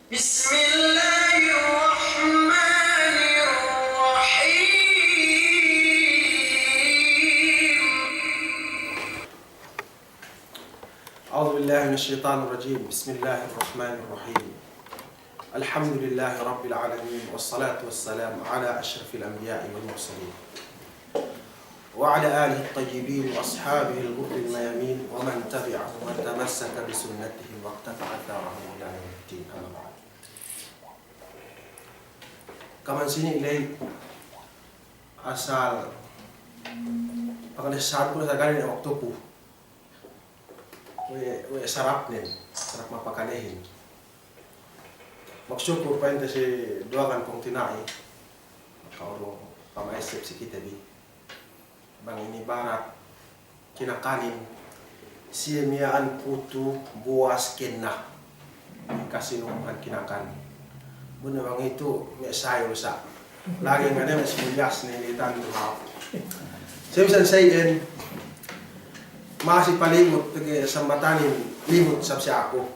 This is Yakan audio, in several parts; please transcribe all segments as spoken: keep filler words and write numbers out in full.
بسم الله الرحمن الرحيم. أعوذ بالله من الشيطان الرجيم. بسم الله الرحمن الرحيم. الحمد لله رب العالمين، والصلاة والسلام على أشرف الأنبياء والمرسلين، وعلى آله الطيبين وأصحابه الغر الميامين، ومن تبعهم وتمسك بسنتهم واقتفى أثرهم إلى يوم الدين، أما بعد. Kaman sini ley asal pangandessanku sa gani waktuku. We', we' sarapnen, sarap mapakalehin. Magsukul pa'inte si duwangan kung tina'i, maka urung pamaisip si kite bi. Bang ini barat kinakanin, siye miya'an putu buwas kenna. Kasi numuhan kinakan. Bune bang itu, me' sayul sa'. Lagi' ngane me' sibuyas ne, initan tu hap. Siye bisan sayin, masi palimut, pegge' sambatanin limut sab si aku.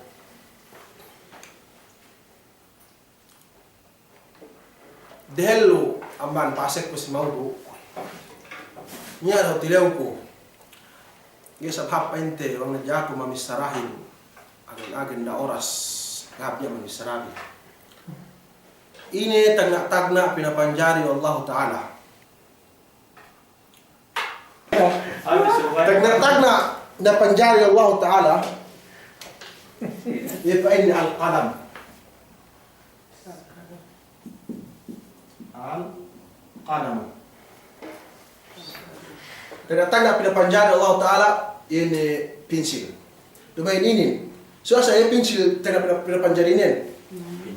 Dehellu amban pa'asekku si maudu'. Niya' dahu' tilewku. Ga'i sab hāp pa'inte bang ne jaku mamissarahin. Agen-agen da oras, ga' hāp niya' mamissarahin. Ine tagna'-tagna' pinapanjari we' Allahu Ta'ala. Tagna'-tagna' pinapanjari Allahu Ta'ala, iye pa'inne al-qalam. Al-qalam. Tagna'-tagna' pinapanjari Allahu Ta'ala, iye ne pinsil. Duma'in inin. So asa iye pinsil tagna' pina-, pinapanjarinen.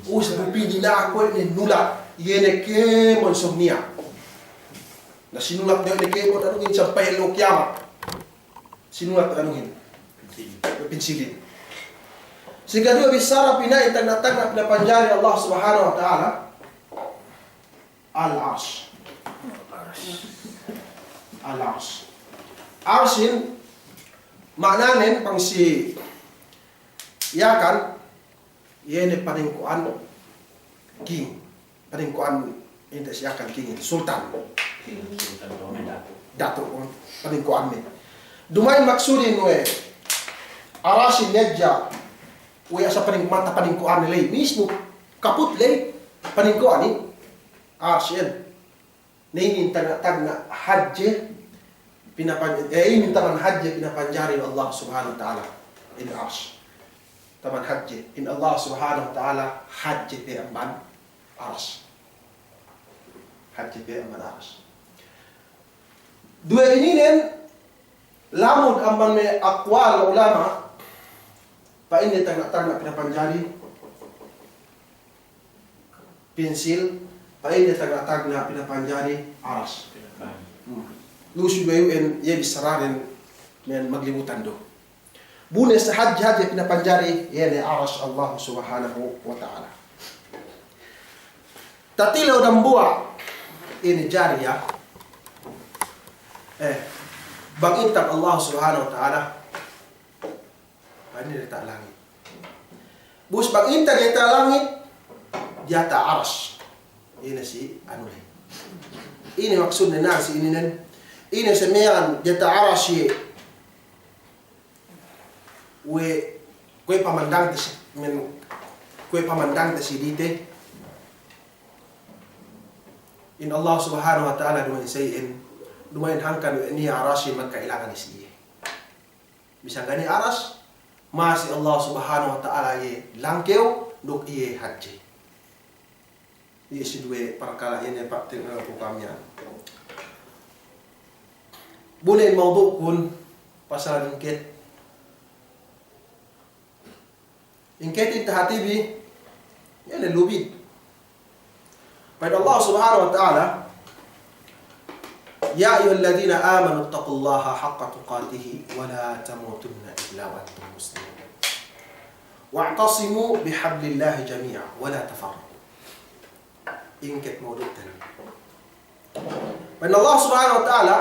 Us bu pini na kuwe' ne nulat. Iye ne kēmon sōng niya'. Na sinulat ne kēmon anuhin sampay ellew kiyamat. Sinulat anuhin. Pinsilin. Sikaduwe bissara pina'in tagna'-tagna' pinapanjari Allah Subhanahu wa Ta'ala. Al-Arsh. Al-Arsh. Arshin ma'nanen bang si Yakan, iye ne paningko'an king. Paningko'an inde si Yakan king, sultan. Sultan, datu'. Datu', paningko'anne. Duma'in maksudin we' Arshin ne hadja, we' asa paning-, mata paningko'anne ley. Mismu kaput ley paningko'an i Arsh iyan. Na inin tagna'-tagna' hadje pinapan-, eh, inin taman hadje pinapanjari Allah Subhanahu wa Ta'ala. In Arsh. Taman hadje. In Allah Subhanahu wa Ta'ala hadje pe amban Arsh. Hadje pe amban Arsh. Duwe ininen lamud amban me' aqwal ulama', pa'inne tagna'-tagna' pinapanjari pinsil, pa'inne tagna'-tagna' pinapanjari Arsh. Hmm. Lu'u si duwe inin, iye bissaranen me' maglimutan du. Bu ne sa hadje-hadje pinapanjari, iye ne Arsh Allah Subhanahu wa Ta'ala. Tatilew dambuwa' inin jari ya. Eh, bang intan Allah Subhanahu wa Ta'ala, pa'inne diyata' langit. Bus bang intan diyata' langit, diyata' Arsh. Ine si anu ley. Ine maksudne na si ininen. Ine si miya'an diyata' Arsh iye. We', kuwe' pamandangte si, men, kuwe' pamandangte si dite. In Allah Subhanahu wa Ta'ala duma'in sa'i'in, duma'in hangkan we' niya' Arsh magka'ilangan si iye. Bisan ga' niya' Arsh, masi Allah Subhanahu wa Ta'ala iye langkew duk iye hadje. Iye si duwe parkala' iye ne pa'inte ku kamiyan. Bu ne mawdu'kun pasal ingket. Ingketin tahatibi, iye ne lubid. Pa'in Allah Subhanahu wa Ta'ala, يا أيها الذين آمنوا اتقوا الله حق تقاته ولا تموتن إلا وأنتم مسلمون. واعتصموا بحبل الله جميعا ولا تفرقوا. Ingket mawdu'ten. Pa'in Allah Subhanahu wa Ta'ala,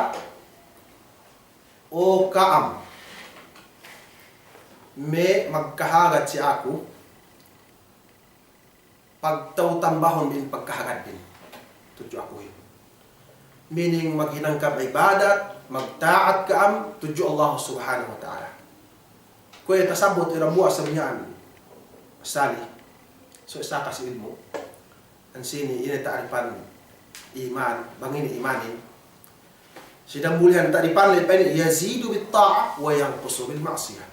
o ka'am me' magkahagad si aku, pagtau-tambahun in pagkahagadbin tudju akuhin. Meaning, maghinang kam ibadat, magta'at kam tudju Allah Subhanahu wa Ta'ala. Kuwe' tasabbut ira buwa' sa miya'an sali. So, isa kasi ilmu'. Ansini ine ta'rifan iman, bang ine imanin. Si dambulihan ta'rifan le pa'in, yazidu bit ta'ah wa yanqusu bil ma'siyah.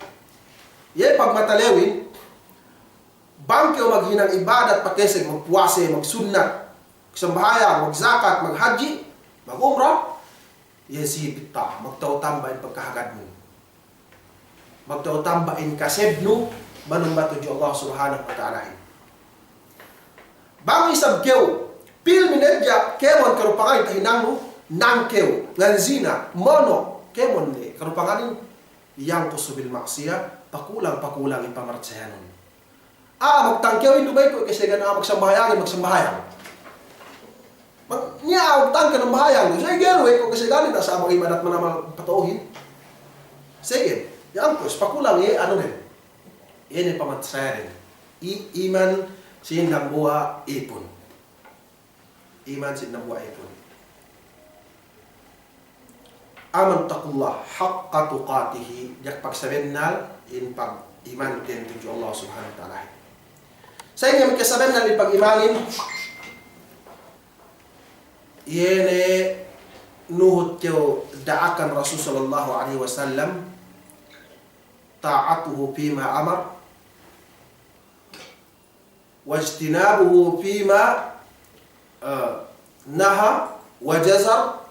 Iye pagmatalewin, bang kew maghinang ibadat pakeseg, magpuwase, magsunnat, magsambahayang, magzakat, maghadji', magumrah, yazid bit ta'ah, magtau-tamba in pagkahagadnu. Magtau-tamba in kasebnu, manumba tudju Allah Subhanahu wa Ta'alahin. Bang isab kew, pil minedja' kēmon karupanganin tahinangnu, nangkew, nganzina, mono', kēmon ne karupanganin, yanqusu bil ma'siyah, pakulang-pakulang in pamarcayanun. A'a magtangkew in duma'in kuwe' kasegan, a'a magsambahayangin, magsambahayang. Mag-, niya' a'a magtangkew nambahayang, so, iye ga'i kuwe' kasegan, asa' a'a mag-ibadat manamal patu'uhin. Segen, yanqus, pakulang iye, anu den. Iye ne pamarcayanen. I-, iman sin dambuwa' ipun. Iman sin dambuwa' ipun. Amanut bittaqullahi haqqa tuqatihi, diyalem pagsabennal in pag-imanten tudju Allah Subhanahu wa Ta'ala. Sa'ingge makasabennal in pag-imanin, iye ne nuhut kew da'akan Rasul sallallahu alaihi wasallam, ta'atuhu fima amar, wajtinabuhu fima, eh, naha wa jazar,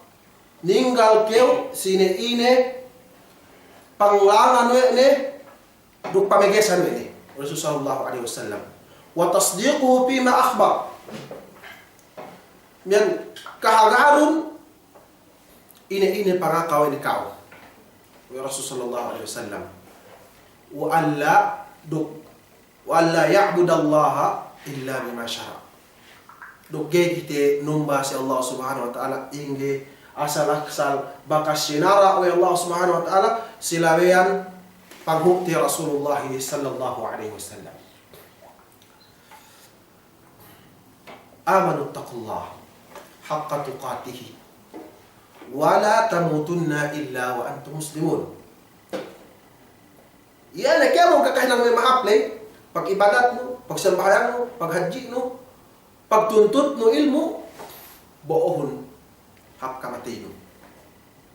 ninggal kew sine-ine panglangan we' ne duk pamegesan we' ne, Rasul sallallahu alaihi wasallam. Wa tasdiquhu fima akhbar. Miya'an kahagadun ine-ine pangaka we' ne ka'u, we' Rasul sallallahu alaihi wasallam. Wa alla duk, wa alla ya'budallaha illa bima syara'. Duk ga'i kite numba si Allah Subhanahu wa Ta'ala, ingge asal-asal bakas sinara' we' Allah Subhanahu wa Ta'ala, si labeyan panghukti Rasulullah sallallahu alaihi wasallam. Amanut bittaqullahi haqqa tuqatihi wa la tamutunna illa wa antum muslimun. Iye ne kēmon kakahinang me' mahāp ley, pag'ibadatnu, pagsambahayangnu, paghadji'nu, pagtuntutnu ilmu', bo'ohun hap kamateynu.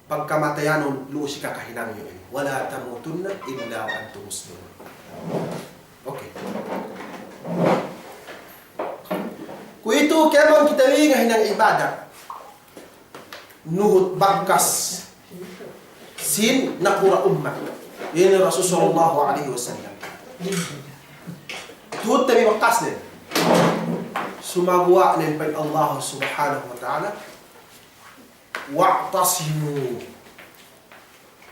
Pagkamatayanun lu'u si kakahinangnu iyan. Wa la tamutunna illa wa antum muslimun. Okay. Kuwe'itu kēmon kite bi ngahinang ibadat nuhut bakas sin nakura' ummat, iye ne Rasul sallallahu alaihi wasallam. Tuhut te bi bakasnen. Sumaguwa' nen pa'in Allah Subhanahu wa Ta'ala, "Wa'tasimu."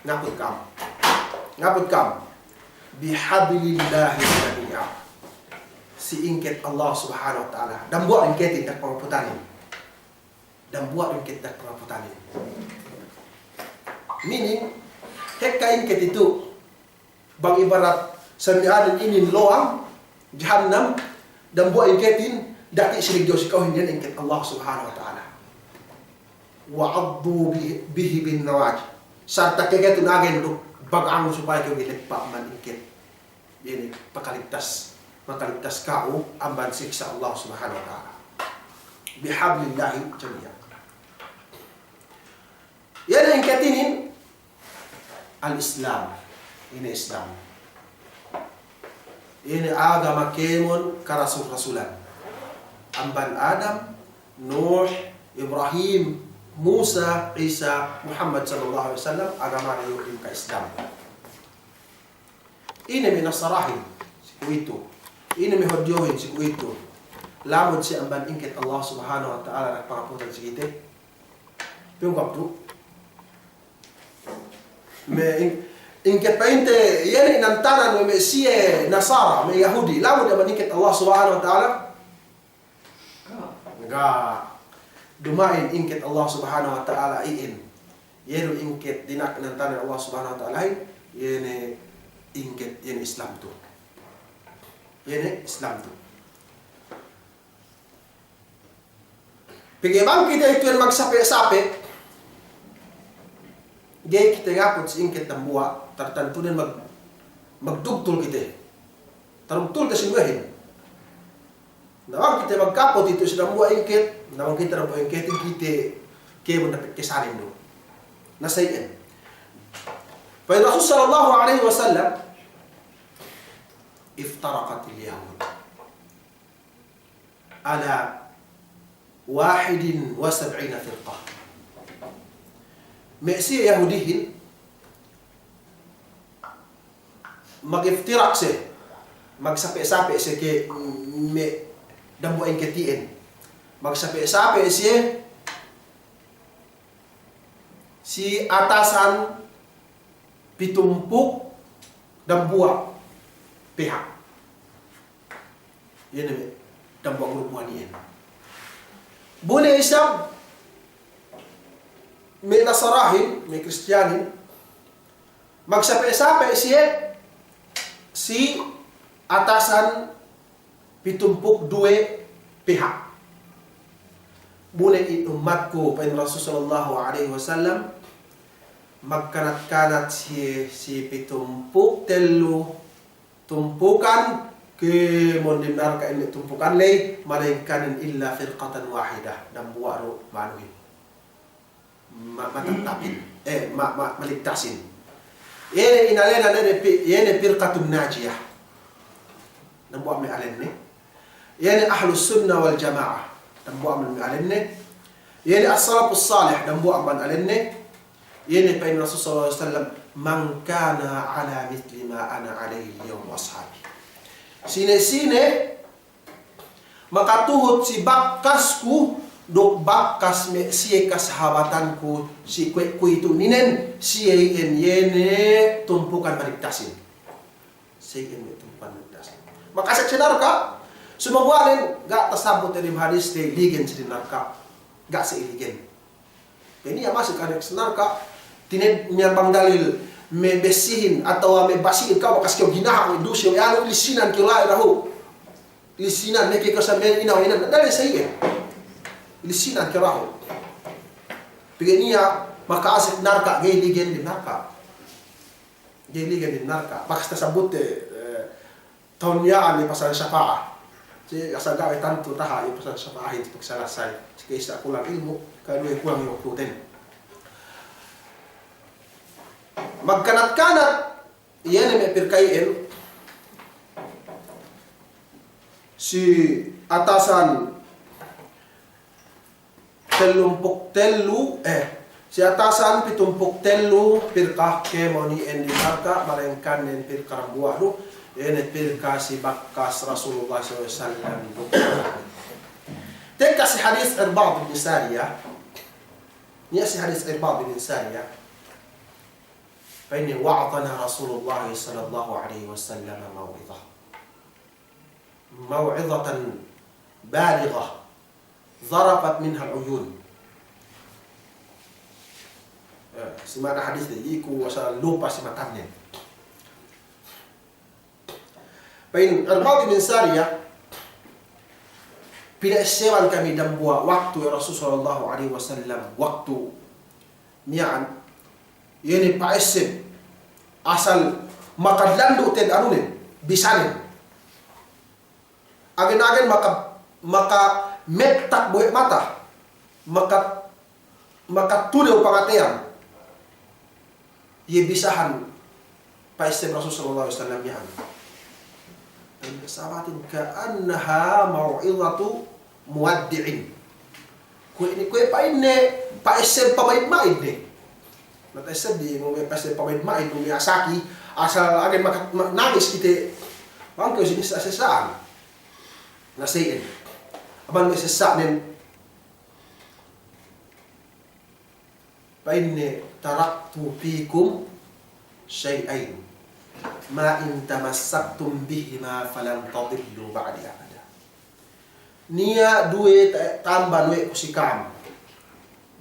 Ngaput kam. Ngaput kam. "Bihablillahi jami'a." Si ingket Allah Subhanahu wa Ta'ala. Dambuwa' ingketin dak pangaputanin. Dambuwa' ingket dak pangaputanin. Meaning, hekka ingket itu, bang ibarat sami'anin inin lowang jahannam, dambuwa' ingketin, dati' siliggew si ka'uhin, iyan ingket Allah Subhanahu wa Ta'ala. "Wa 'addu bihi, bihi bin nawajidh." Sarta' kew ketun agen duk baga'angun supaya kew ga'i leppa' amban ingket. Iye ne pakaligtas, makaligtas ka'u amban siksa' Allah Subhanahu wa Ta'ala. "Bihablillahi jami'a." Iye ne ingket inin al-Islam. Ine Islam? Ine agama kēmon karasul-rasulan. Amban Adam, Nuh, Ibrahim, Musa, Isa, Muhammad sallallahu alaihi wasallam, agamade iyu' inin ka-Islam. Ine me' Nasarahin, si kuwe'itu. Ine me' Hudiyohin, si kuwe'itu. Lamud siye amban ingket Allah Subhanahu wa Ta'ala dak pangaputan si kite. Piyungkap du. Me' ing-, ingket pa'inte, iye ne inantanan we' me' siye Nasara, me' Yahudi. Lamud amban ingket Allah Subhanahu wa Ta'ala. Ga'. Duma'in ingket Allah Subhanahu wa Ta'ala iyan. Iye du ingket dina'ak inantanan Allah Subhanahu wa Ta'alahin, iye ne ingket, iye ne Islam tu. Iye ne Islam tu. Pegge' bang kite itu'en magsape'-sape', ga'i kite ngaput si ingket dambuwa', tartantunen mag-, magdugtul kite. Tarugtul te si duwehin. Na bang kite magkaput itu si dambuwa' ingket, na bang kite dambuwa' ingket, kite kēmon dapet kesanin du. Na sa iyan. Pa'in Rasul sallallahu alaihi wasallam, افترقت اليهود على واحد وسبعين فرقة. Me' siye Yahudihin, magiftirak siye, magsape'-sape' siye ke me' dambuwa' ingket iyan. Magsape'-sape' siye si atasan pitumpū' dambuwa' pihak. Iye ne me' dambuwa' grupuhan iyan. Bu ne isab me' Nasarahin, me' Kristiyanin, magsape'-sape' siye si atasan pitumpū' duwe pihak. Bu ne in ummatku, pa'in Rasul sallallahu alaihi wasallam, magkanat-kanat siye si pitumpū' tellu tumpukan, kēmon diyalem narka' inin tumpukan ley, malayingkan إلا فرقة واحدة, dambuwa' du manuhin. Ma-, matattapin, eh, ma-, ma-, maligtasin. Iye ne inēnan, iye ne pi-, iye ne فرقة ناجية. Dambuwa' me' ēnan ne. Iye ne أهل السنة والجماعة. Dambuwa' me' ēnan ne. Iye ne السلف الصالح. Dambuwa' me' ēnan ne. Iye ne pa'in Rasul sallallahu alaihi wasallam, من كان على مثل ما أنا عليه اليوم وأصحابي. Sine-sine makatuhut si bakkasku duk bakkas me' siye kasahabatanku si kuwe' kuwe'itu ninen, siye iyan iye ne tumpukan maligtasin. Siye iyan me' tumpukan maligtasin. Makasek si narka', sumaguwa' nen, ga' tasabut dem hadis de ligen si narka'. Ga' siye ligen. Peniya' masi kanek si narka', tined niya' bang dalil me' bessihin atawa me' basihin kew, bakas kew ginaha', me' duse, me' anu, lisinan kew la'i dahu'. Lisinan, me' kew sa me' ina, ina, dalil sa iyan. Lisinan kew dahu'. Pegge' niya' makasek narka', ga'i ligen dem narka'. Ga'i ligen dem narka'. Bakas tasabut te, eh, tahun miya'an iye pasal sapa'a. Si asal ga'i tantu taha' iye pasal sapa'ahin si pagsalasay. Si ka'issa kulang ilmu', kaduwe kulang iye waktu ten. Magkanat-kanat, iye ne me' pirka' iyan, si atasan tellumpū' tellu, eh, si atasan pitumpū' tellu pirka' kēmon iyan dem narka', malayingkan ne pirka' dambuwa' du, iye ne pirka' si bakkas Rasulullah sallallahu alaihi wasallam. Tekka si hadis Irbad bin Sariyah, niya' si hadis Irbad bin Sariyah, pa'inne, وعظنا رسول الله صلى الله عليه وسلم موعظة. موعظة بالغة ذرفت منها العيون. Eh, si ma'ana hadis de, iku asal lupa si matanen. Pa'in Irbad bin Sariyah, pina'esseban kami dambuwa' waktu, ya Rasul sallallahu alaihi wasallam, waktu miya'an, iye ne pa'esseb, asal makalandu' te'ed anunen, bisanen. Agen-agen maka, makamettak bohe' mata, maka, makatudew pangateyan. Iye bisahan pa'esseb Rasul sallallahu alaihi wasallam iyan. Pa'in sahabatin, كأنها موعظة مودع. Kuwe' ne, kuwe' pa'inne, pa'esseb pamaid-maid ne. Na ta'esseb di, me' pa'esseb pamaid-maid, me' asaki, asal agen maka, ma-, nangis kite. Bang kew si sesa'-sesa'an. Na sa iyan. Amban me' sesa'nen, pa'inne, تركت فيكم شيئين ما إن تمسكتم بهما فلن تضلوا بعدي أبدا. Niya' duwe ta-, ta'amban we' ku si ka'am.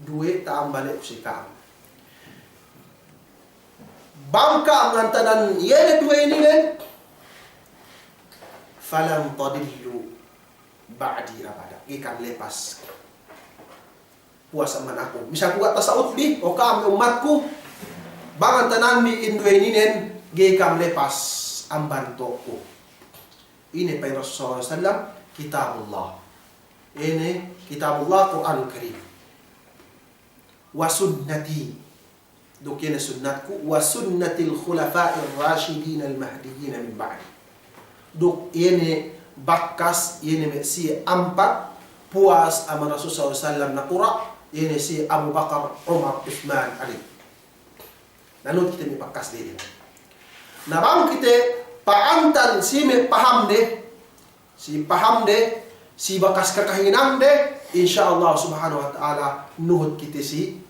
Duwe ta'amban we' ku si ka'am. Bang ka'am ngantanan iye ne duwe inin, فلن تضلوا بعدي أبدا. Ga'i ka'am lepas. puwas amban aku. Misal ku ga' tasa'utbi, o ka'am me' ummatku, bang antananbi in duwe ininen, ga'i ka'am lepas amban to'ku. Ine pa'in Rasul sallallahu alaihi wasallam, kitabullah. Ine kitabullah, Qur'anul Karim. Wa sunnati. Duk iye ne sunnatku, wa sunnatil khulafa'ir rashidinal mahdiyyin min ba'di. Duk iye ne bakas, iye ne me' siye ampat, puwas amban Rasul sallallahu alaihi wasallam nakura', iye ne siye Abu Bakar, Umar, Uthman, Ali. Nanut kite me' bakas de. Na bang kite pa'antan si me' pahamde, si pahamde, si bakas kakahinangde, insya Allah subhanahu wa ta'ala nuhut kite si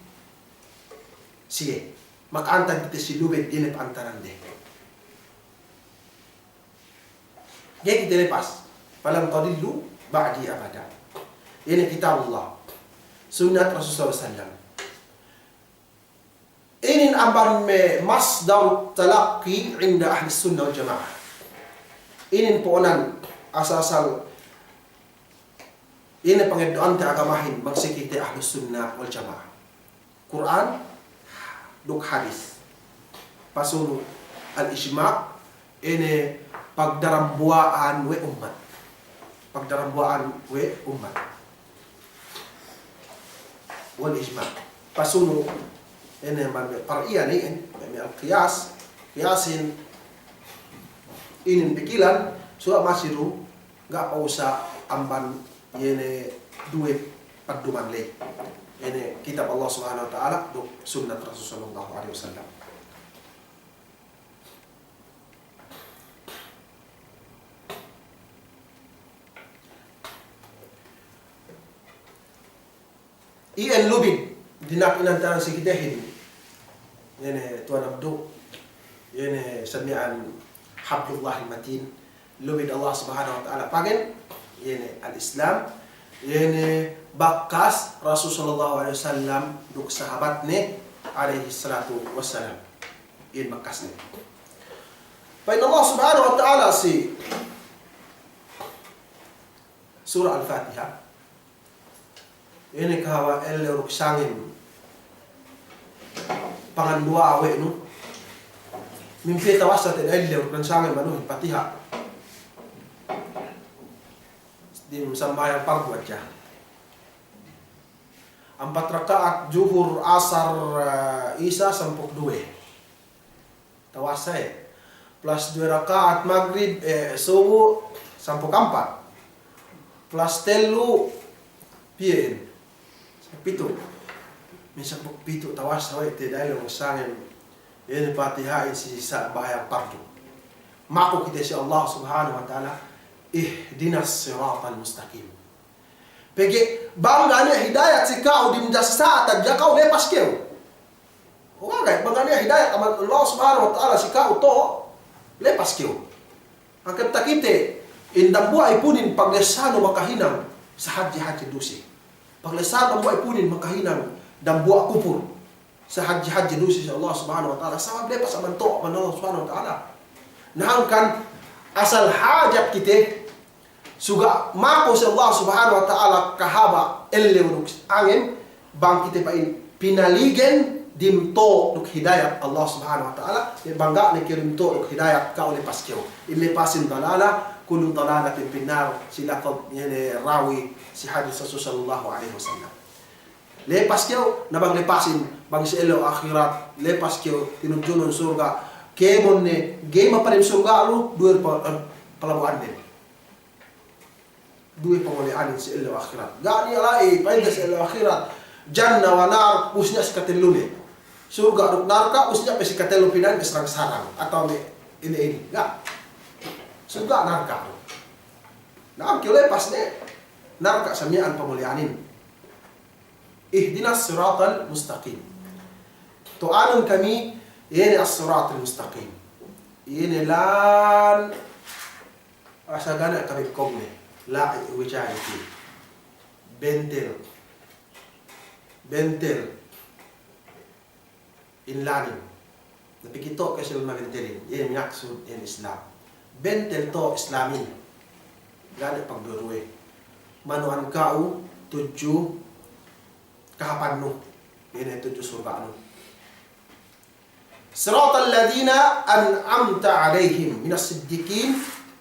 siye. Maka'antan kite si lubed, iye ne pa'antanande. Ga'i kite lepas. Falan tadillu ba'di abada. Iye ne kitabullah. Sunnat Rasul sallallahu alaihi wasallam. Inin amban me' masdarut talaqqi inda ahlis sunnah wal jama'ah. Inin po'onan asal-asal inin pangeddo'ante agamahin bang si kite ahlus sunnah wal jama'ah. Kur'an duk hadis. Pasunu' al-ijma', inin pagdarambuwa'an we' ummat. Pagdarambuwa'an we' ummat. Wal ijma'. Pasunu' inin amban me' par'iyan iyan, me' al-qiyas, qiyasin inin pikilan, suwa' masi du ga' pa'usa amban iye ne duwe padduman ley. Iye ne kitab Allah Subhanahu wa Ta'ala duk sunnat Rasul sallallahu alaihi wasallam. Iyan lubid dina'ak inantanan si kitehin. Iye ne Tuwan Abdu. Iye ne samiya'an hablullahil matin. Lubid Allah Subhanahu wa Ta'ala pagen. Iye ne al-Islam. Iye ne bakas Rasul sallallahu alaihi wasallam duk sahabatne alaihi salatu wassalam. Iyan bakasne. Pa'in Allah Subhanahu wa Ta'ala si Surah Al-Fatiha. Ine kahaba' ellew duk sangem panganduwa'a we' nu. Mimpi tawassa te ellew duk sangem anu Fatiha. Di sambahayang pardu hadja. Ampat raka'at Juhur, Asar, eh, Isa, sampū' duwe. Tawassa, eh. Plus duwe raka'at Magrib, eh, Subu, sampū' ampat. Plus tellu, piye in? Sampū' pitu'. Min sampū' pitu' tawassa we' te dalil sangem. Ine Fatiha in si sambahayang pardu. Maku kite si Allah Subhanahu wa Ta'ala, ihdinas siratal mustaqim. Pegge' bang ga' niya' hidayat si ka'u dimja sasat, hadja ka'u lepas kew. O ga' ga'i, bang ga' niya' hidayat amban Allah Subhanahu wa Ta'ala si ka'u to'o, lepas kew. Hangkan takite, in dambuwa' ipunin paglessanu makahinang sahadje-hadje duse. Paglessanu dambuwa' ipunin makahinang dambuwa' kupur sahadje-hadje duse si Allah Subhanahu wa Ta'ala. Sabab lepas amban to'o amban Allah Subhanahu wa Ta'ala. Na hangkan asal hajat kite, suga' maku si Allah Subhanahu wa Ta'ala kahaba' ellew duk sangem, bang kite pa'in pinaligen dimto' duk hidayat Allah Subhanahu wa Ta'ala, bang ga' ne kew dimto' duk hidayat ka'u lepas kew. In lepasin dalala, kullu dalalatin finnar, si lafaz iye ne rawi si hadis Rasul sallallahu alaihi wasallam. Lepas kew, na bang lepasin, bang si ellew ahirat, lepas kew, tinudjunun surga', kēmon ne, ga'i mapalim surga' lu, duwe pa-, eh, palabu'annen. Duwe pamole'anin si ellew ahirat. Ga' niya' la'i, pa'inte si ellew ahirat. Janna wa nar, ubus niya' si katellune. Surga' duk narka', ubus niya' pe si katellu pina'in sarang-sarang. Atawa me' ine-ine. Ga'. Surga' narka'. Na bang kew lepas ne, narka' samiya'an pamole'anin. Ihdinas siratal mustaqim. To'anun kami, iye ne as-siratal mustaqim. Iye ne lān Asal ga' niya' kabekkong ne, la'i wica'i ti. Bentel. Bentel. In lānin. Na piki' to' ke silma bentelin. Iye maksud in Islam. Bentel to' Islamin. Ga' niya' pagduwe-duwe. Manu'an ka'u tudju kahāpannu, iye ne tudju surga'nu. صراط الذين أنعمت عليهم من الصديقين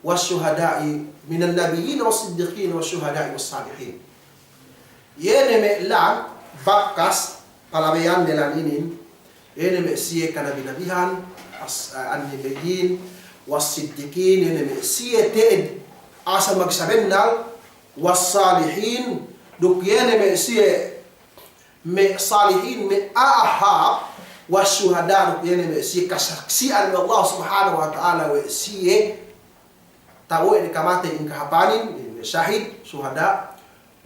والشهداء، من النبيين والصديقين والشهداء والصالحين. Iye ne me' lān bakas palabeyan me' lān inin, iye ne me' siye kanabi-nabihan, as-, an-nabiyyin, was-siddiqin, iye ne me' siye te'ed asal magsabennal, was-salihin, duk iye ne me' siye me' salihin, me' a'a hāp, was-shuhada', duk iye ne me' siye kasaksi'an we' Allah Subhanahu wa Ta'ala we' siye tawe' ne kamatey in kahāpanin, iye ne me' shahid, shuhada',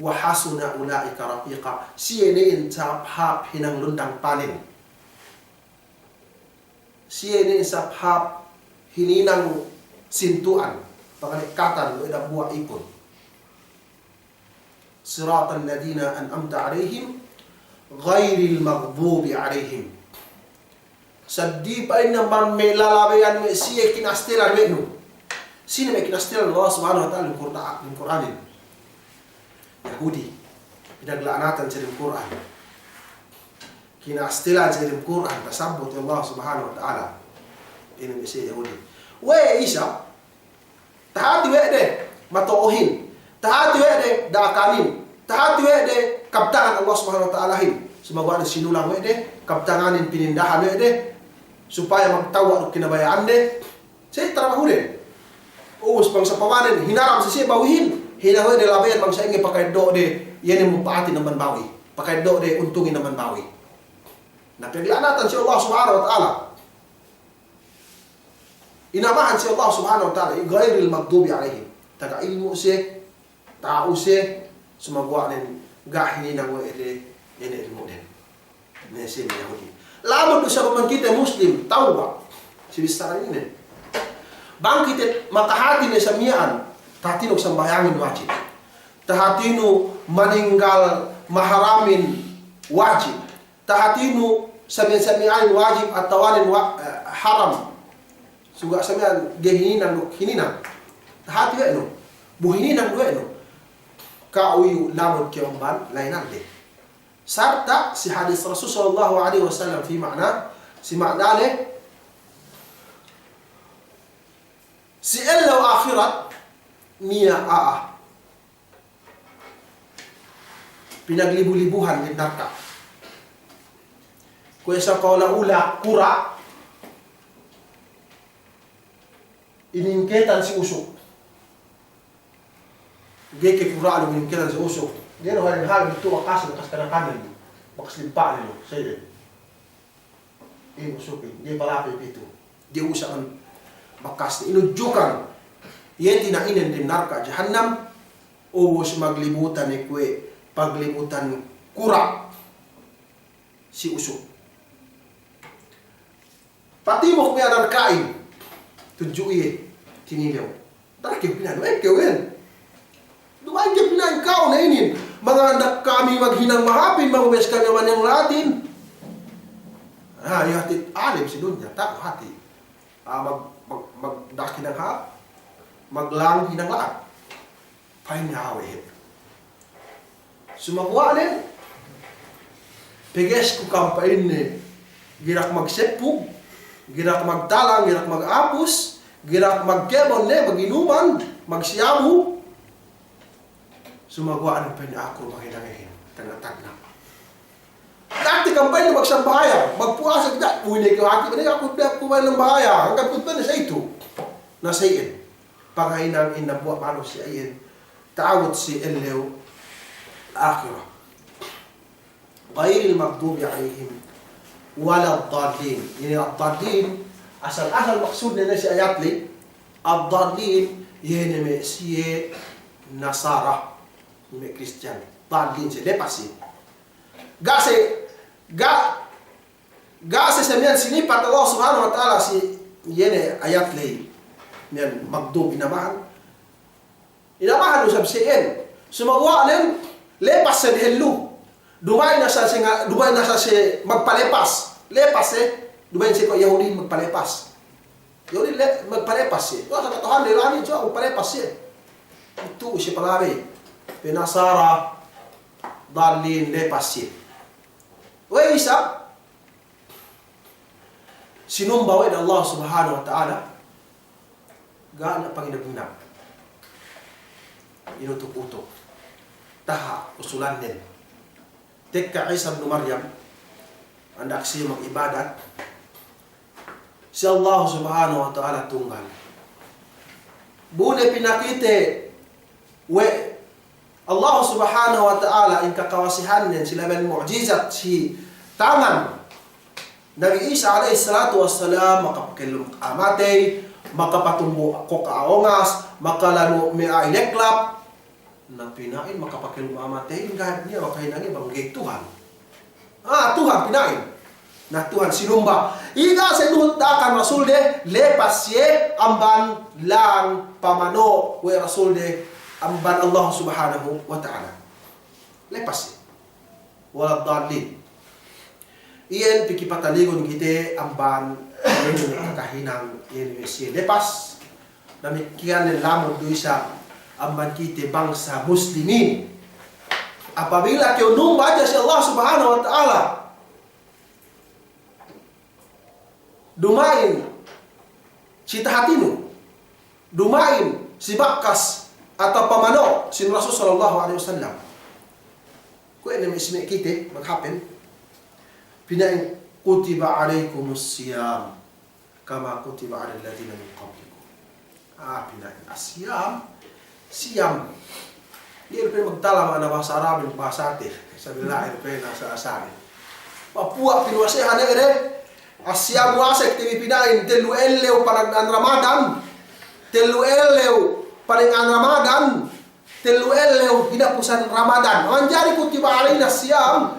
wa hasuna ula'ika rafiqa. Siye ne in sahāp-hāp hinang lundang panen. Siye ne in sahāp-hāp hininang sintu'an, pangalekatan, we' dambuwa' ipun. صراط الذين أنعمت عليهم غير المغضوب عليهم. Saddi pa'inne amban me' lalabeyan me' siye kinastelan we' nu. Sine me' kinastelan Allah Subhanahu wa Ta'ala lem Kur'a-, lem Kur'anin? Yahudi. Pinagla'natan siye lem Kur'an. Kinastelan siye lem Kur'an, tasabbut we' Allah Subhanahu wa Ta'ala. Inin me' siye Yahudi. We' Isa, tahati we' de mato'ohin, tahati we' de da'akanin, tahati we' de kabtangan Allah Subhanahu wa Ta'alahin. Sumaguwa' ne sinulang we' de, kabtanganin pinindahan we' de, supaya magtewwa' duk kinabaya'ande. Siye tarabahuden. Ubus bang sa'upamanen hinaram si siye bawihin, hinang we' de labeyan bang sa'ingge paka'eddo'de, iye ne mumpa'atin amban bawi, paka'eddo'de untungin amban bawi. Na, pinagla'natan si Allah Subhanahu wa Ta'ala. Inamahan si Allah Subhanahu wa Ta'ala, ghairil maghdubi alaihim. Taga ilmu' siye, ta'u siye, sumaguwa' nen ga' hininang we' de, iye ne ilmu'den. Ne siye me' Yahudi. Lamud du sa bang kite Muslim, tawba'. Si bissara inin. Bang kite makahati ne sa miya'an, tahatinu sambahayangin wajib. Tahatinu maninggal maharamin wajib. Tahatinu samiyan-samiyanin wajib atawanen wa-, eh, haram. Suga' samiyan ga'i hininang duk hininang. Tahati we' nu. Bu hininang du we' nu. Ka'u iyu' lamud kew amban la'inan de. Sarta' si hadis Rasul sallallahu alaihi wasallam fi ma'na, si ma'nane, si ellew ahirat niya' a'a pinaglibu-libuhan dem narka'. Kuwe' sa kawla-ula kura', iningketan si usuk. Ga'i ke kura' lu iningketan si usuk. Ga'i lu halin-halin itu bakas, bakas kanakanin, bakas limpa'in lu, sa iyan. Iye usukin, ga'i palapey pitu. Ga'i usa' man bakas inudjukan. Iye tina'inen dem narka' jahannam, ubus maglibutan iye kuwe' paglibutan kura' si usuk. Patimuk me' a'a narka'in, tudju iye tinilew. Da'a kew pina'in, da'a kew pina'in. Duma'in kew pina'in ka'u ne inin. Mangandak kami maghinang mahāpin, mangubes kami amban hinang la'atin. Ah, iye hati' alim si dunya, ta'u hati'. Ah, mag-, mag-, magdak hinang hāp, maglang hinang la'at. Pa'inne awe' hep. Sumaguwa' nen, pegesku kam pa'inne, ga'i dak magseppug, ga'i dak magtalang, ga'i dak magapus, ga'i dak magkebon ne, maginuman, magsiyabu. Sumaguwa' nen pa'inne aku maghinang iyan, tagna'-tagna'. Dati kam pa'inne magsambahayang, magpuwasa, ga'i, uy, ne kew hati', ne aku, aku pa'inne sambahayang, hangkan pa'inne sa itu. Na sa iyan. Pangahinang in dambuwa' manusiya' iyan ta'abut si ellew ahirat. Ghairil maghdubi alaihim walad dallin. Iye ne ad-dallin, asal-asal maksudne ne si ayat ley, ad-dallin, iye ne me' siye Nasara, me' Kristiyan. Dallin siye, lepas siye. Ga' siye, ga' Ga' siye samiyan sinipat Allah Subhanahu wa Ta'ala si iye ne ayat ley. Miyan maghdub inamahan. Inamahan du isab siye iyan. Sumaguwa' nen lepas siye dehellu. Duma'in asal siye nga-, duma'in asal siye magpalepas. Lepas siye. Duma'in siye kuwe' Yahudi magpalepas. Yahudi le-, magpalepas siye. Tuwan sa Tuhan de lani, tuwan magpalepas siye. Itu siye palabey. Pe Nasara, dallin, lepas siye. We' isab, sinumba we' ne Allah Subhanahu wa Ta'ala, ga' niya' panginab-inab. Inutuk-utuk. Taha' usulannen. Tekka Isa ibnu Maryam, andak siye mag'ibadat si Allah Subhanahu wa Ta'ala tunggal. Bu ne pinakite we' Allah Subhanahu wa Ta'ala in kakawasihannen si labeyan mu'jizat si tangan Nabi Isa alayhis salatu wassalam, makapakellum a'a matey, makapatumbu ko' ka'ongas, makalanu me' a'a ileklap. Na pina'in makapakellum a'a matey, ga'i niya' makahinang iye bang ga'i Tuhan. Ah, Tuhan pina'in. Na Tuhan sinumba. Iye ga' sinuhut da'akan Rasul de, lepas siye amban lang pamano' we' Rasul de amban Allah Subhanahu wa Ta'ala. Lepas siye. Waladdallin. Iyan pikipataligun kite amban iyan kakahinang iyan siye lepas. Damikkiyan ne lamud du isab amban kite bangsa muslimin. Apabila kew numba hadja si Allah Subhanahu wa Ta'ala, duma'in si tahatinu, duma'in si bakas atawa pamano' sin Rasul sallallahu alayhi wasallam. Kuwe' ne me' si me' kite maghapen, pina'in, "Kutiba alaykumus siyam kama kutiba alal ladhina min qablikum." Ah, pina'in, as-siyam, siyam. Iye pe magtala ma'ana bahasa Arabin, bahasate. Sabillahi pe nasa asali. Papuwa' pinuwasehan ne de. As-siyam, puwase kite bi pina'in, tellu ellew panagna'an Ramadan. Tellu ellew panagna'an Ramadan. Tellu ellew hinapusan Ramadan. Manjari kutiba alayna siyam.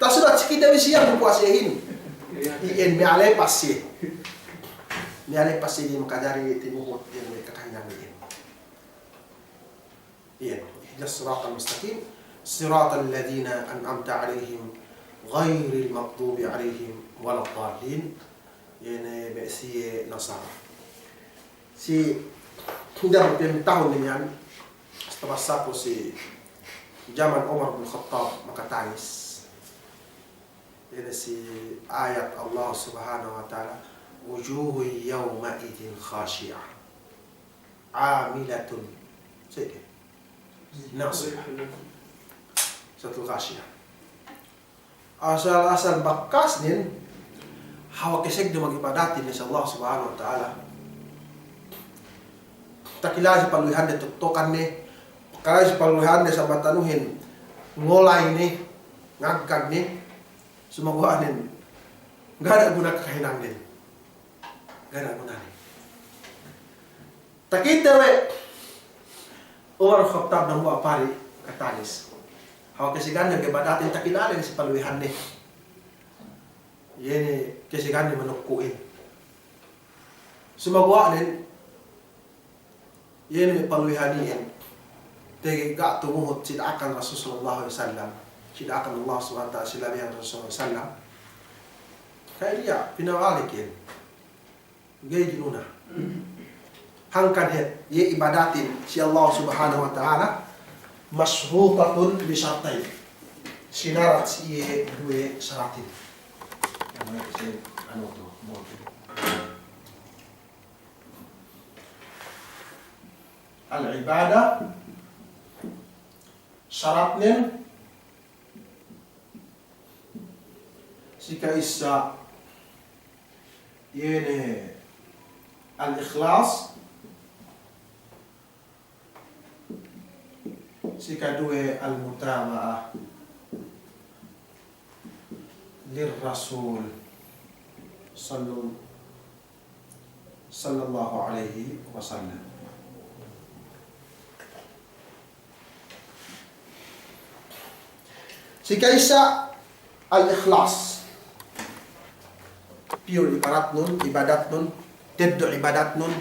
Tasulat si kite bi siyam puwasehin. Iyan miya'an lepas siye. Miya'an lepas siye makajari timuhut iyan me' kakahinang iyan. Iyan, ihdinas siratal mustaqim, siratal ladhina an'amta alayhim, ghayril maghdubi alayhim waladdallin. Iye ne me' siye Nasara. Si, hangkan piyamintahun ne miya'an, tabassaku si jaman Umar bin Khattab makatangis. Iye ne si ayat Allah Subhanahu wa Ta'ala, "Wujuhun yawma'idhin khashi'ah." Amilatun. Seke. Nasibah. Suratul Ghashiyah. Asal-asal bakas nin, hawal keseg du magibadatin si Allah Subhanahu wa Ta'ala. Takilale si paluhande tuktukan ne, takilale si paluhande sabab tanuhin ngolay ne, ngaggan ne, sumaguwa' nin, ga' ne guna kakahinang nin. Ga' ne guna ne. Takite we' Umar Khattab dambuwa' pari' katangis. Hawal kesegan ne magibadatin takilale ne si paluhande. Iye ne kesegan ne manukku'in. Sumaguwa' nen, iye ne paluhande iyan. Tege ga' tumuhut si da'akan Rasul sallallahu alayhi wasallam. Si da'akan Allah Subhanahu wa Ta'ala si labeyan Rasul sallallahu alayhi wasallam. Kaya iye, pinabalik iyan. Ga'i ginuna. Hangkan hep, iye ibadatin si Allah Subhanahu wa Ta'ala, mashrutatun bi shartain. Sinarat si iye duwe saratin. Anu tu, al-ibadah, saratnen, si ka'issa, iye ne al-ikhlas, si kaduwe al-mutaba'ah lirrasul sallallahu sallallahu alayhi wasallam. Si ka'issa al-ikhlas. Pure ibaratnun, ibadatnun, teddo' ibadatnun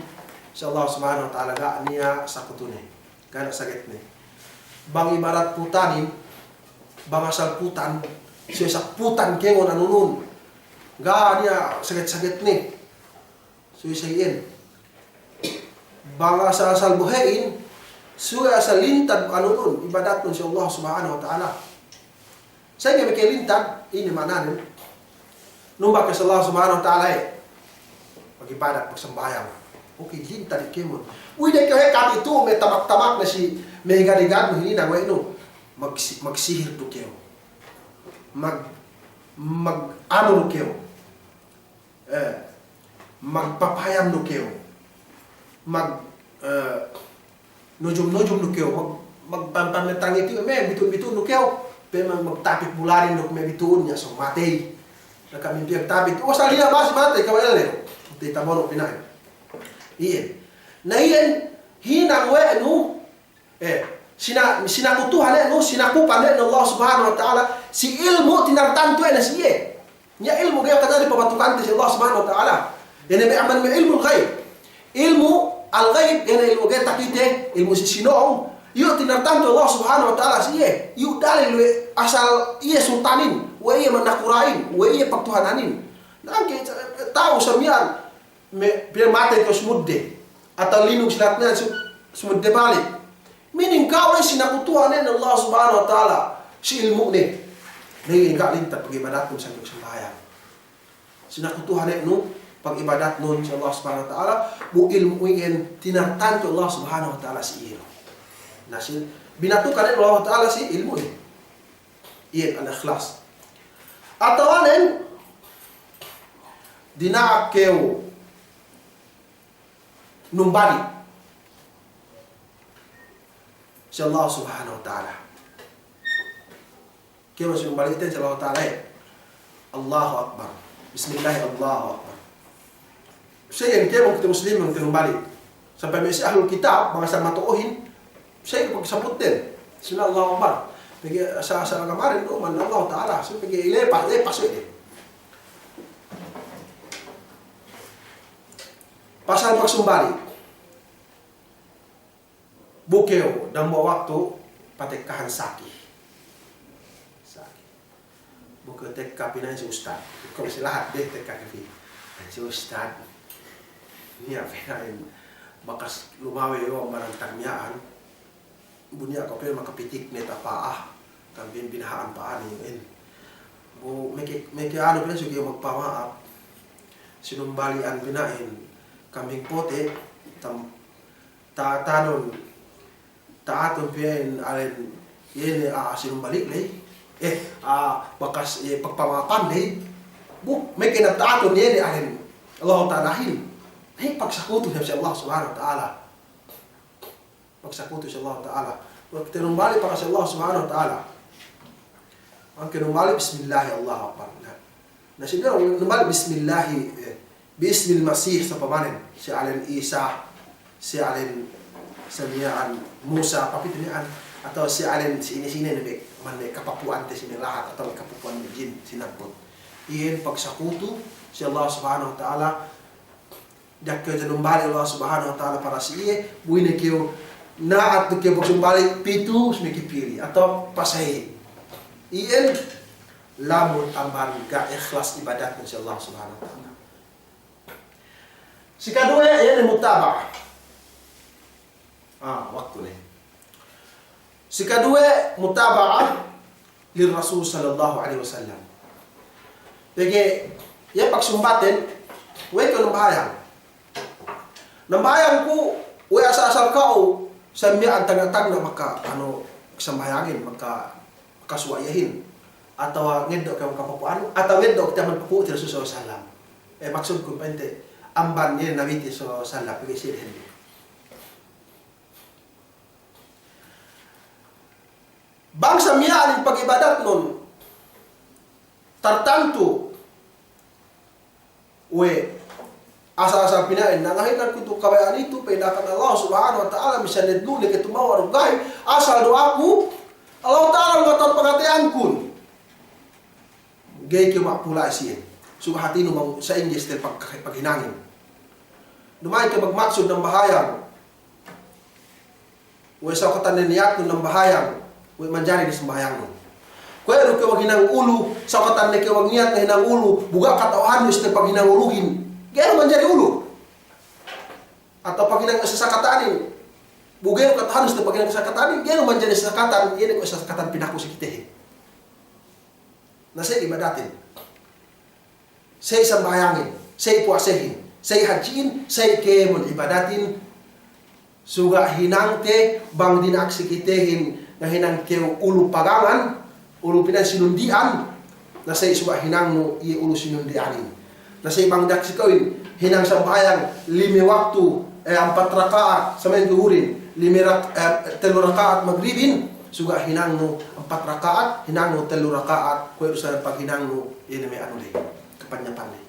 si Allah Subhanahu wa Ta'ala, ga' niya' sakutune. Ga' niya' sagetne. Bang ibarat putanin, bang asal putan, suwe sa putan kēmon anunun. Ga' niya' saget-sagetne. Suwe sa iyan. Bang asal-asal bohe'in, suwe asal lintad anunun, ibadatnun si Allah Subhanahu wa Ta'ala. Sa'ingge me' ke lintad, ine ma'ananen? Numba ke si Allah Subhanahu wa Ta'ala, eh, pag'ibadat, pagsambahayang. Oke, lintad kēmon. Uy, de ke he' katitu, me' tamak-tamak ne si, me' higad-higad ne hininang we' nu. Magsi-, magsihir du kew. Mag-, mag-anu du kew. Eh, magpapayam du kew. Mag-, eh, nujum-nujum du kew. Mag-, magpampan me' tangiti, me' bitun-bitun du kew. Pe mag-, magtapit bulanin du me' bitun, niya' sōng matey. Na kami piyagtapit, o, asal hiya masi matey, kawal le. Te tabono pina'in. Iyan. Na iyan, hinang we' nu, Eh, sina-, sinakutuhan we' nu, sinakupan we' nu Allah Subhanahu wa Ta'ala, si ilmu' tinartantu we' ne si iye. Niya' ilmu' ga'i kajari pabatukante si Allah Subhanahu wa Ta'ala. Ine me' amban me' ilmul ghaib. Ilmu' al-ghaib, ine ilmu' ga'i takite, ilmu' si sinōng. Iyu' tinartantu Allah Subhanahu wa Ta'ala si iye. Iyu' dalil we' asal iye sultanin, we' iye manakura'in, we' iye pagtuhananin. Na hangkan ta'u sa miya'an, me', pinamatey kew sumudde. Atawa linug si lahat miya'an su-, sumudde balik. Meaning ka'u ne sinakutuhan we' nu Allah Subhanahu wa Ta'ala si ilmu'ne. Ne ga' lintad pag'ibadatnun sanggup sambahayang. Sinakutuhan we' nu pag'ibadatnun si Allah Subhanahu wa Ta'ala, bu ilmu' iyan tinartantu Allah Subhanahu wa Ta'ala si iye. Na si, binatukan we' nu Allah Ta'ala si ilmu'ne. Iyan al-ikhlas. Atawanen, dina'ak kew numbali' si Allah Subhanahu wa Ta'ala. Kew masi numbali' ten si Allah Ta'ala, eh. Allahu Akbar. Bismillah, Allahu Akbar. Sa'ingge kēmon kite Muslimin tinumbali'. Sampay me' si ahlul kitab, bang asal mato'ohin, sa'ingge pagsabutten. Bismillah, Allahu Akbar. Pegge' sa-, sa-, kamarin du, man Allah Ta'ala. So, pegge' ilepas, lepas we' de. Pasal pagsumbali'. Bu kew, dambuwa' waktu, patekkahan saki. Saki. Bu kew tekka pina'in si ustad. Kuwe' si lahat de tekka ke pī. Si ustad. Niya' pina'in bakas lumawe iyu' amban tag miya'an. Bu niya' kuwe' pī makapitik ne tapa'a. Kambing binaha'an pa'an iyan. Bu meke, meke anu pina'in suge magpama'ap. Sinumbali'an pina'in. Kambing pote', tam-, ta'atanun, ta'atun piye alen, iye ne, a, sinumbali' ley. Eh, a, bakas, eh, pagpama'apan ley. Bu, meke na ta'atun iye ne alen Allahu Ta'alahin. Hey, pagsakutu si Allah Subhanahu wa Ta'ala. Pagsakutu si Allah Ta'ala. Waktu numbali' paka si Allah Subhanahu wa Ta'ala. Hangkan numbali', bismillahi, Allahu Akbar. Na, na si numbali', bismillahi, eh, bismil Masih, sa'upamanen, si alen Isa, si alen sa miya'an Musa, papitu miya'an, atawa si alen si ine-ine ne me', man me' kapapu'ante si me' lahat, atawa me' kapapu'an me' jin, sinabbut. Iyan pagsakutu si Allah Subhanahu wa Ta'ala, Da'a kew numbali' Allah Subhanahu wa Ta'ala para si iye, bu ine kew na'at du kew pagsumbali' pitu, si me' kipili, atawa pasahe. Iyan lamud amban ga' ikhlas ibadatnun si Allah Subhanahu wa Ta'ala. Sikaduwe, iye ne mutaba'ah. Ah, waktu ne. Sikaduwe, mutaba'ah lir Rasul sallallahu alaihi wasallam. Pegge' iye pagsumbaten, we' kew nambahayang. Nambahayang ku, we' asal-asal ka'u, sa miya'an tagna'-tagna' maka, anu, sambahayangin, maka, makasuwa' iyehin. Atawa ngeddo' kew makapapu'an, atawa ngeddo' kew tiya' man papu'te Rasul sallallahu alaihi wasallam. Eh, maksudku pa'inte, amban iye Nabite sallallahu alaihi wasallam, pegge' siye dehellu. Bang sa miya'an in pag'ibadatnun tartantu we' asal-asal pina'in, na ngahinang ku tu kabaya'an itu, pa'in dakan Allah Subhanahu wa Ta'ala, misan ne du ne ke tumawa' duk ga'i, asal du'aku, Allah Ta'ala ngatawa pangateyankun. Ga'i kew mapula' siye. Subey hatinu bang sa'ingge style pag-, paghinangin. Duma'in kew magmaksud nambahayang. We' sawkatan ne niyatnun nambahayang. We' manjari ne sambahayangnun. Kuwe' du kew maghinang ulu, sawkatan ne kew magniyat ne hinang ulu, bu ga' kata'uhannu style paghinang uluhin. Ga'i du manjari ulu. Atawa paghinang sasakatanin. Bu ga'i kata'uhannu style paghinang sasakatanin, ga'i du manjari sasakatan, iye ne kuwe' sasakatan pinaku si kitehin. Na sa'i ibadatin. Sa'i sambahayangin, sa'i puwasehin, sa'i hadji'in, sa'i kēmon ibadatin. Suga' hinangte bang dina'ak si kitehin ngahinang kew ulu pagangan, ulu pina'in sinundi'an, na sa'i suga' hinangnu iye ulu sinundi'anin. Na sa'i bang dina'ak si ka'uhin hinang sambahayang lime waktu, eh, ampat raka'at samain duhurin, lime rak-, eh, tellu raka'at magribin, suga' hinangnu ampat raka'at, hinangnu tellu raka'at, kuwe' du sa paghinangnu, iye ne me' anu ley, kapanyapan ley.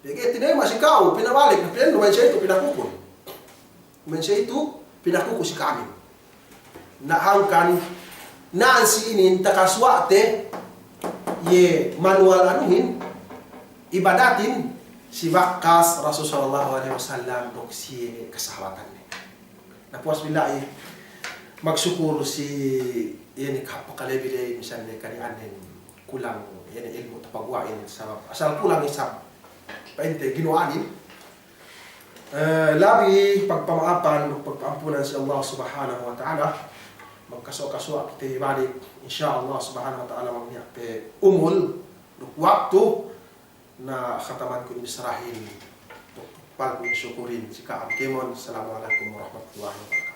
Pegge' tinayma' si ka'u, pinabalik, na pa'innu, "Ma'in siye itu pinakukun. Ma'in siye itu pinakuku si ka'amin." Na hangkan, na'an si inin takasuwa'te, iye manuwal anuhin, ibadatin, si bakas Rasul sallallahu alaihi wasallam, duk siye kasahabatanne. Na puwas billahi, magsukur si iye ne kahāp pakalebi ley, misan ne kani'annen kulang, iye ne ilmu' tapaguwa'in, sabab asal kulang isab pa'inte ginuwa'anin. Eh, labi pagpama'apan duk pagpa'ampunan si Allah Subhanahu wa Ta'ala. Magkasuwa'-kasuwa' kite balik, insya Allah Subhanahu wa Ta'ala, bang niya' pe umul duk waktu. Na khatamanku in bissarahin duk palku in sukurin si ka'am kēmon. Assalamu alaikum warahmatullahi wabarakatuh.